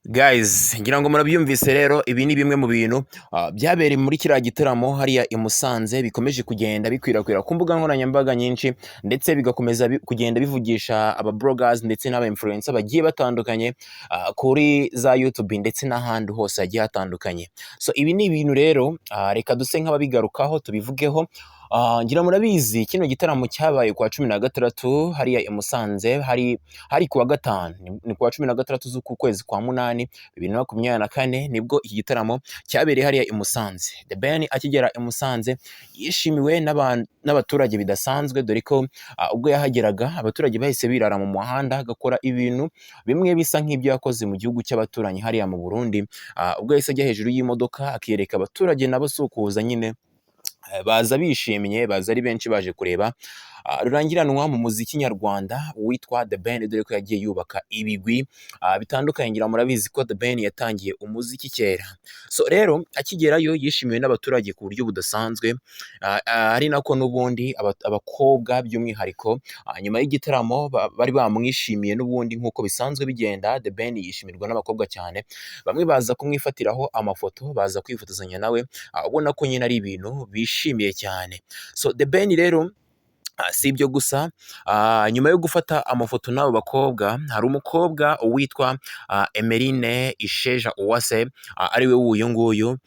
Guys, ngira ngo murabyumvise rero. Ibi ni bimwe mu bintu byabereye muri kiriya gitaramo hariya i Musanze, bikomeje kugenda bikwirakwira ku mbuga nkoranyambaga nyinshi, ndetse bigakomeza kugenda bivugisha aba bloggers ndetse n'aba influencer bagiye batandukanye kuri za YouTube ndetse n'ahandi hose hagiye hatandukanye. So ibi ni ibintu rero, reka duse nk'ababigarukaho tubivugeho. Ngira murabizi, kino gitaramo cyabaye kwa 16 hariya i Musanze, hari kuwa gatanu, ni kuwa 16 z'uku kwezi kwa munani 2024, nibwo iki gitaramo cyabereye hariya i Musanze. The Ben akigera i Musanze yishimiwe n'abaturage bidasanzwe, dore ko ubwo yahageraga abaturage bahise birara mu muhanda, agakora ibintu bimwe bisa nk'ibyo yakoze mu gihugu cy'abaturanyi hariya mu Burundi, ubwo yahise ajya hejuru y'imodoka akiyereka abaturage, nabo si ukuza nyine, baza bishimye, baza ari benshi baje kureba rurangiranwa mu muziki nyarwanda witwa The Ben, dore ko yagiye yubaka ibigwi bitandukanye. Ngira murabizi ko The Ben yatangiye umuziki kera. So rero akigerayo yishimiwe n'abaturage ku buryo budasanzwe, ari nako n'ubundi abakobwa by'umwihariko, nyuma y'igitaramo bari bamwishimiye n'ubundi nk'uko bisanzwe bigenda. The Ben yishimirwa n'abakobwa cyane, bamwe baza kumwifatiraho amafoto, baza kwifotozanya nawe, ubona ko nyine ari ibintu bishimiye cyane. So The Ben rero, si ibyo gusa, nyuma yo gufata amafoto n'abo bakobwa, hari umukobwa witwa Emeline Isheja Uwase, ariwe w'uyu nguyu,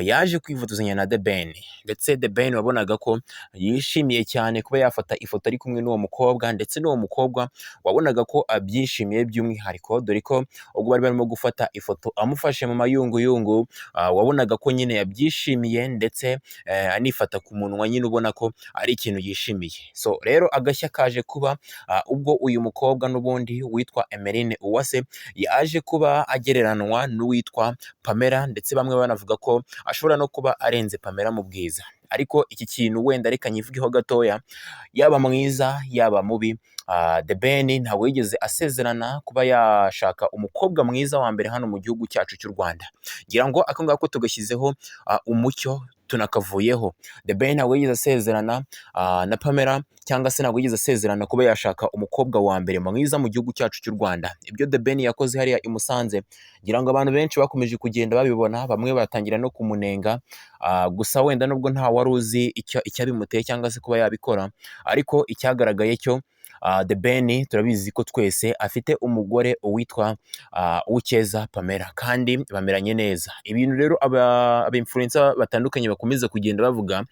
yaje kwifotozanya na The Ben, ndetse The Ben wabonaga ko yishimiye cyane kuba yafata ifoto ari kumwe n'uwo mukobwa, ndetse n'uwo mukobwa wabonaga ko abyishimiye by'umwihariko, dore ko ubwo bari barimo gufata ifoto amufashe mu mayunguyungu, wabonaga ko nyine yabyishimiye, ndetse anifata ku munwa nyine ubona ko ari ikintu yishimiye. So rero agashya kaje kuba ubwo uyu mukobwa n'ubundi witwa Emeline Uwase yaje kuba agereranwa n'uwitwa Pamela, ndetse bamwe banavuga ko ashobora no kuba arenze Pamela mu bwiza. Ariko iki kintu wenda reka nyivugeho gatoya: yaba mwiza yaba mubi, The Ben ntabwo yigeze asezerana kuba yashaka umukobwa mwiza wa mbere hano mu gihugu cyacu cy'u Rwanda. Ngira ngo ako ngako tugashyizeho umucyo, tunakavuyeho. The Ben ntabwo yigeze asezerana na Pamela, cyangwa se ntabwo yigeze asezerana kuba yashaka umukobwa wa mbere mwiza mu gihugu cyacu cy'u Rwanda. Ibyo The Ben yakoze hariya i Musanze, ngira ngo abantu benshi bakomeje kugenda babibona, bamwe batangira no kumunenga. Gusa wenda nubwo nta wari uzi icyo icyabimuteye cyangwa se kuba yabikora, ariko icyagaragaye cyo, The Ben turabizi ko twese afite umugore witwa Uwicyeza Pamela kandi bameranye neza. Ibintu rero aba influencer batandukanye bakomeza kugenda bavuga,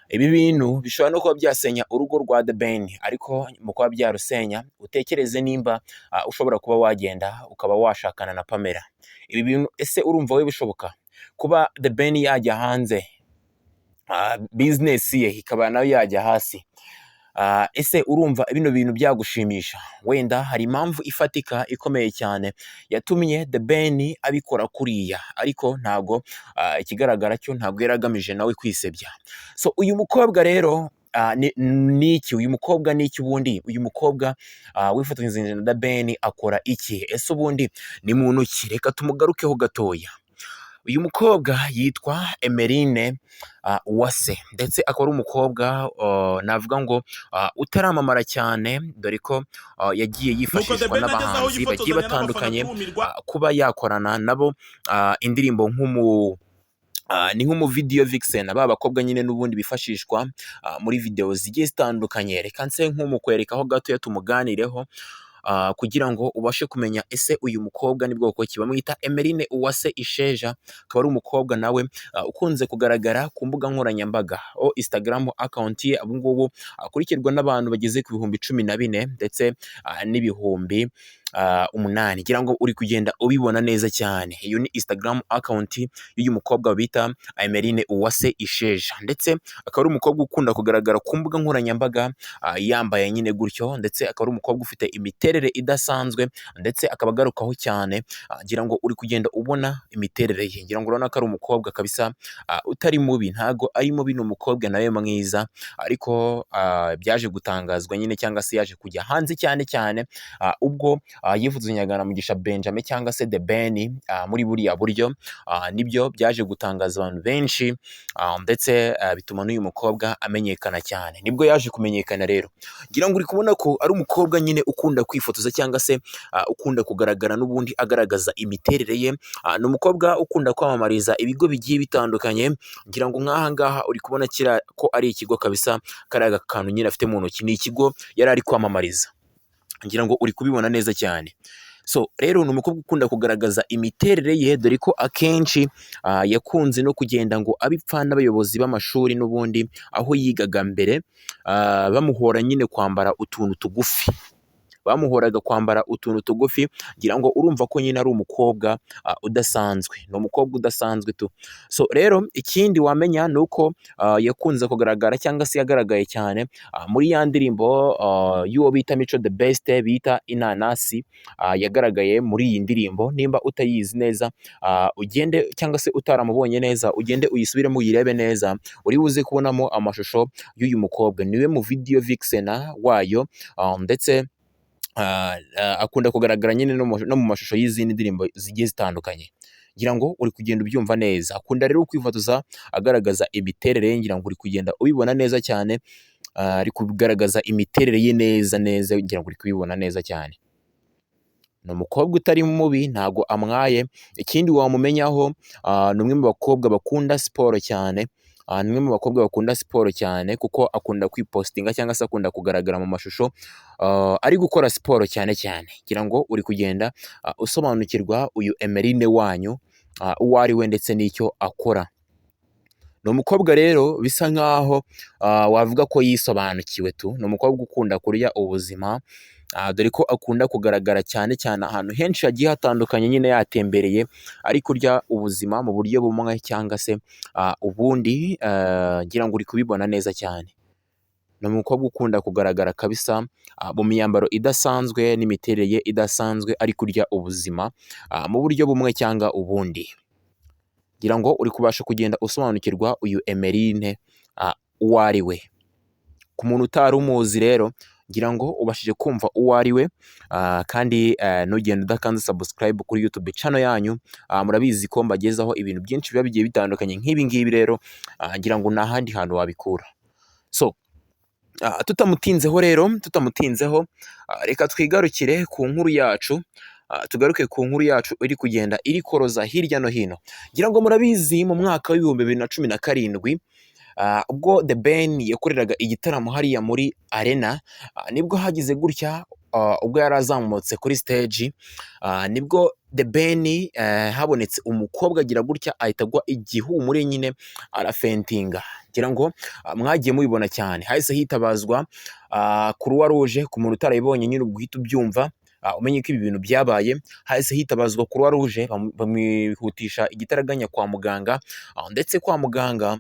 ibi bintu bishobora no kuba byasenya urugo rwa The Ben, ariko mu kuba byarusenya, utekereze nimba ushobora kuba wagenda ukaba washakana na Pamela. Ibi bintu ese urumva we bishoboka kuba The Ben yajya hanze, business ye ikaba nayo yajya hasi? Ese urumva bino bintu byagushimisha? Wenda hari impamvu ifatika ikomeye cyane yatumye The Ben abikora kuriya, ariko ntabwo, ikigaragara cyo ntabwo yari agamije nawe kwisebya. So uyu mukobwa rero, ni iki? Uyu mukobwa ni iki ubundi? Uyu mukobwa wifatanyije na The Ben akora iki? Ese ubundi ni muntu ki? Reka tumugarukeho gatoya. Uyu mukobwa yitwa Emeline Uwase, ndetse akaba ari umukobwa navuga ngo utaramamara cyane, dore ko yagiye Nuko The yifashishwa Ben ageze aho n'abahanzi bagiye yifotozanya n'abafana batandukanye, turumirwa. Kuba yakorana nabo indirimbo nk'umu ni nk'umu video vixen, ba bakobwa nyine n'ubundi bifashishwa muri video zigiye zitandukanye. Reka nse nk'umukwerekaho gatoya tumuganireho, kugira ngo ubashe kumenya ese uyu mukobwa ni bwoko ki. Bamwita Emeline Uwase Isheja, akaba ari umukobwa nawe ukunze kugaragara ku mbuga nkoranyambaga, o Instagram account ye ubu ngubu akurikirwa n'abantu bageze ku 14,000 ndetse n'ibihumbi 8. Ngira ngo uri kugenda ubibona neza cyane. Iyo ni Instagram account y'uyu mukobwa bita Emeline Uwase Isheja, ndetse akaba ari umukobwa ukunda kugaragara ku mbuga nkoranyambaga yambaye nyine gutyo, ndetse akaba ari umukobwa ufite imiterere idasanzwe, ndetse akaba agarukaho cyane. Ngira ngo uri kugenda ubona imiterere ye. Ngira ngo urabona ko ari umukobwa kabisa utari mubi, ntago ari mubi, ni umukobwa nawe mwiza. Ariko byaje gutangazwa nyine cyangwa se yaje kujya hanze cyane cyane ubwo Yifotozanyaga na Mugisha Benjamin cyangwa se The Ben muri buriya buryo, nibyo byaje gutangaza abantu benshi, ndetse bituma n'uyu mukobwa amenyekana cyane. Nibwo yaje kumenyekana rero. Ngira ngo uri kubona ko ari umukobwa nyine ukunda kwifotoza cyangwa se ukunda kugaragara n'ubundi agaragaza imiterere ye. Ni umukobwa ukunda kwamamariza ibigo bigiye bitandukanye. Ngira ngo nk'aha ngaha uri kubona kiriya ko ari ikigo kabisa, kariya kantu nyine afite mu ntoki ni ikigo yari ari kwamamariza. Ngira ngo uri kubibona neza cyane. So rero ni umukobwa ukunda kugaragaza imiterere ye, dore ko akenshi yakunze no kugenda ngo abipfa n'abayobozi b'amashuri n'ubundi aho yigaga mbere, bamuhora nyine kwambara utuntu tugufi, bamuhoraga kwambara utuntu tugufi. Ngira ngo urumva ko nyine ari umukobwa udasanzwe, ni umukobwa udasanzwe tu. So rero ikindi wamenya ni uko yakunze kugaragara cyangwa se yagaragaye cyane muri ya ndirimbo y'uwo bita Mico The Best bita Inanasi. Yagaragaye muri iyi ndirimbo. Nimba utayizi neza, ugende, cyangwa se utaramubonye neza, ugende uyisubiremo uyirebe neza, uri buze kubonamo amashusho y'uyu mukobwa. Niwe mu video vixen wayo, ndetse akunda kugaragara nyine no mu mashusho y'izindi ndirimbo zigiye zitandukanye. Ngira ngo uri kugenda ubyumva neza. Akunda rero kwifotoza agaragaza imiterere ye. Ngira ngo uri kugenda ubibona neza cyane, ari kugaragaza imiterere ye neza neza. Ngira ngo uri kubibona neza cyane. Ni umukobwa utari mubi, ntago amwaye. Ikindi wamumenyaho, ni umwe mu bakobwa bakunda siporo cyane. Ni umwe mu bakobwa bakunda siporo cyane kuko akunda kwipostinga cyangwa se akunda kugaragara mu mashusho ari gukora siporo cyane cyane. Ngira ngo uri kugenda usobanukirwa uyu Emeline wanyu uwo ari we ndetse n'icyo akora. Ni umukobwa rero bisa nkaho wavuga ko yisobanukiwe tu. Ni umukobwa ukunda kurya ubuzima, dore ko akunda kugaragara cyane cyane ahantu henshi hagiye hatandukanye nyine yatembereye ari kurya ubuzima mu buryo bumwe cyangwa se ubundi. Ngira ngo uri kubibona neza cyane. Ni umukobwa ukunda kugaragara kabisa mu myambaro idasanzwe n'imiterere ye idasanzwe, ari kurya ubuzima mu buryo bumwe cyangwa ubundi. Ngira ngo uri kubasha kugenda usobanukirwa uyu Emeline uwo ari we. Ku muntu utari umuzi rero, ngira ngo ubashije kumva uwo ari we. Kandi ntugende udakanze subscribe kuri YouTube channel yanyu. Murabizi ko mbagezaho ibintu byinshi biba bigiye bitandukanye nk'ibi ngibi. Rero ngira ngo nta handi hantu wabikura. So tutamutinzeho rero, tutamutinzeho, reka twigarukire ku nkuru yacu. Tugaruke ku nkuru yacu iri kugenda iri koroza hirya no hino. Ngira ngo murabizi, mu mwaka w'2017, ubwo The Ben yakoreraga igitaramo hariya muri Arena, nibwo hagize gutya, ubwo yari azamutse kuri stage, nibwo The Ben habonetse umukobwa agira gutya ahita agwa igihumure nyine, arafaintinga. Ngira ngo mwagiye mubibona cyane. Hahise hitabazwa Croix Rouge. Ku muntu utarayibonye nyine, ubwo uhita ubyumva, umenye ko ibi bintu byabaye. Hahise hitabazwa Croix Rouge, bamwihutisha igitaraganya kwa muganga, ndetse kwa muganga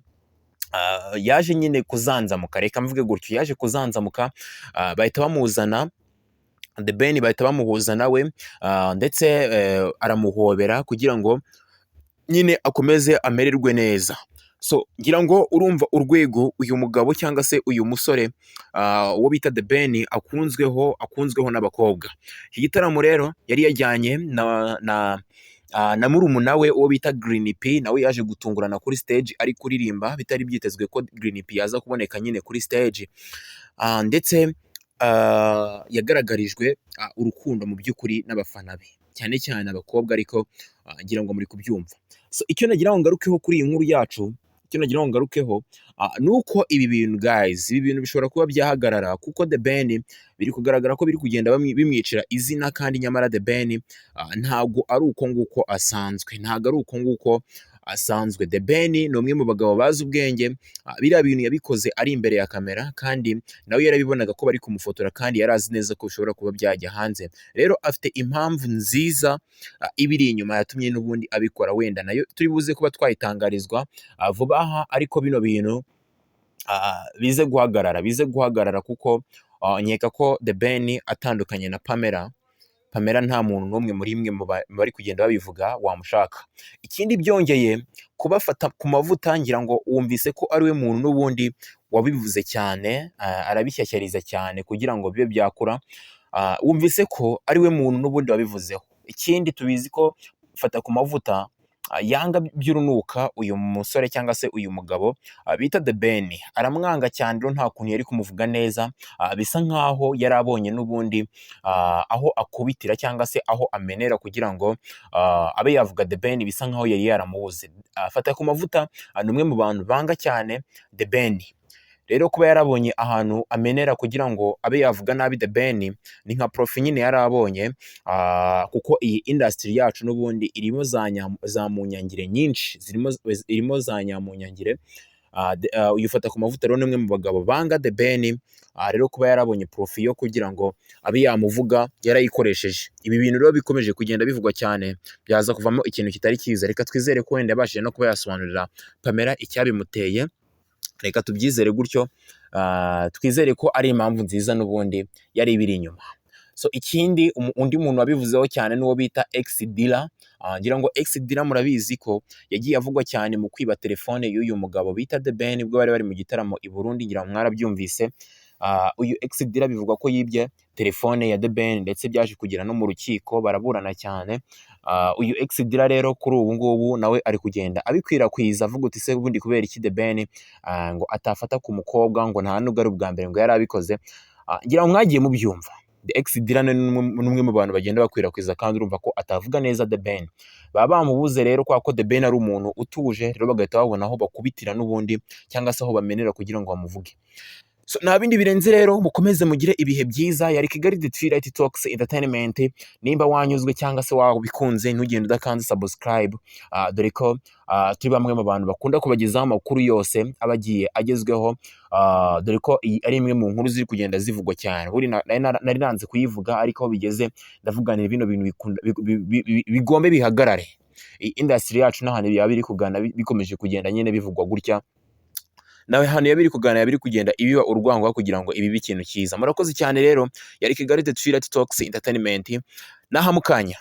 yaje nyine kuzanzamuka, reka mvuge gutyo, yaje kuzanzamuka. Bahita bamuzana The Ben, bahita bamuhuza nawe, ndetse aramuhobera kugira ngo nyine akomeze amererwe neza. So ngira ngo urumva urwego uyu mugabo cyangwa se uyu musore, uwo bita The Ben, akunzweho n'abakobwa. Iki gitaramo rero yari yajyanye na murumuna we uwo bita Green P. Nawe yaje gutungurana kuri stage ari kuririmba, bitari byitezwe ko Green P yaza kuboneka nyine kuri stage, ndetse yagaragarijwe urukundo mu by'ukuri n'abafana be, cyane cyane abakobwa. Ariko ngira ngo muri kubyumva. So icyo nagira ngo ngarukeho kuri iyi nkuru yacu, icyo nagira ngo ngarukeho, ni uko ibi bintu, guys, ibi bintu bishobora kuba byahagarara, kuko The Ben biri kugaragara ko biri kugenda bimwicira izina, kandi nyamara The Ben ntabwo ari uko nguko asanzwe, ntabwo ari uko nguko asanzwe. The Ben ni umwe mu bagabo bazi ubwenge. Biriya bintu yabikoze ari imbere ya kamera, kandi nawe yarabibonaga ko bari kumufotora, kandi yari azi neza ko bishobora kuba byajya hanze. Rero afite impamvu nziza ibiri inyuma yatumye n'ubundi abikora. Wenda nayo turi buze kuba twayitangarizwa vuba aha. Ariko bino bintu bize guhagarara, bize guhagarara, kuko nkeka ko The Ben atandukanye na Pamela. Pamela nta muntu n'umwe muri mwe mu bari kugenda babivuga wamushaka. Ikindi byongeye kubafata ku mavuta, ngira ngo wumvise ko ari we muntu n'ubundi wabivuze cyane, arabishyashyariza cyane kugira ngo bibe byakura. Wumvise ko ari we muntu n'ubundi wabivuzeho. Ikindi, tubizi ko Fata ku Mavuta yanga by'urunuka uyu musore cyangwa se uyu mugabo bita The Ben. Aramwanga cyane. Rero nta kuntu yari kumuvuga neza. Bisa nkaho yari abonye n'ubundi aho akubitira cyangwa se aho amenera kugira ngo abe yavuga The Ben. Bisa nkaho yari yaramubuze. Fata ku Mavuta ni umwe mu bantu banga cyane The Ben. Rero kuba yarabonye ahantu amenera kugira ngo abe yavuga nabi The Ben ni nka profit nyine yari abonye, kuko iyi industry yacu n'ubundi irimo za munyangire nyinshi, zirimo, irimo za nyamunyangire. Uyu Fata ku Mavuta rero ni umwe mu bagabo banga The Ben. Rero kuba yarabonye profit yo kugira ngo abe yamuvuga, yarayikoresheje. Ibi bintu rero bikomeje kugenda bivugwa cyane, byaza kuvamo ikintu kitari cyiza. Reka twizere ko wenda yabashije no kuba yasobanurira Pamela icyabimuteye. Reka tubyizere gutyo, twizere ko ari impamvu nziza n'ubundi yari ibiri inyuma. So ikindi, undi muntu wabivuzeho cyane n'uwo bita X Dealer. Ngira ngo X Dealer murabizi ko yagiye avugwa cyane mu kwiba telefone y'uyu mugabo bita The Ben ubwo bari bari mu gitaramo i Burundi. Ngira ngo mwarabyumvise. Uyu X Dealer bivugwa ko yibye telefone ya The Ben, ndetse byaje kugera no mu rukiko, baraburana cyane. Uyu X Dealer rero kuri ubu ngubu nawe ari kugenda abikwirakwiza, avuga uti: "Se ubundi kubera iki The Ben ngo atafata ku mukobwa?" Ngo nta nubwo ari ubwa mbere ngo yari abikoze. Ngira ngo mwagiye mubyumva. The X Dealer ni umwe mu bantu bagenda bakwirakwiza, kandi urumva ko atavuga neza The Ben. Baba bamubuze rero, kubera ko The Ben ari umuntu utuje, rero bagahita babona aho bakubitira n'ubundi cyangwa se aho bamenera kugira ngo bamuvuge. So, nta bindi birenze rero, mukomeze mugire ibihe byiza. Yari Kigali The Twilight Talks Entertainment. Nimba wanyuzwe cyangwa se wabikunze, ntugende udakanze subscribe, dore ko turi bamwe mu bantu bakunda kubagezaho amakuru yose aba agiye agezweho, dore ko iyi ari imwe mu nkuru ziri kugenda zivugwa cyane. Buri nari nanze kuyivuga, ariko aho bigeze ndavuganira bino bintu bigombe bihagarare. Iyi industry yacu n'ahantu yaba iri kugana bikomeje kugenda nyine bivugwa gutya, nawe hano yaba iri kugana, yaba iri kugenda ibiba urwango kugira ngo ibibe ikintu cyiza. Murakoze cyane rero. Yari Kigali The Twilight Talks Entertainment, naha mukanya.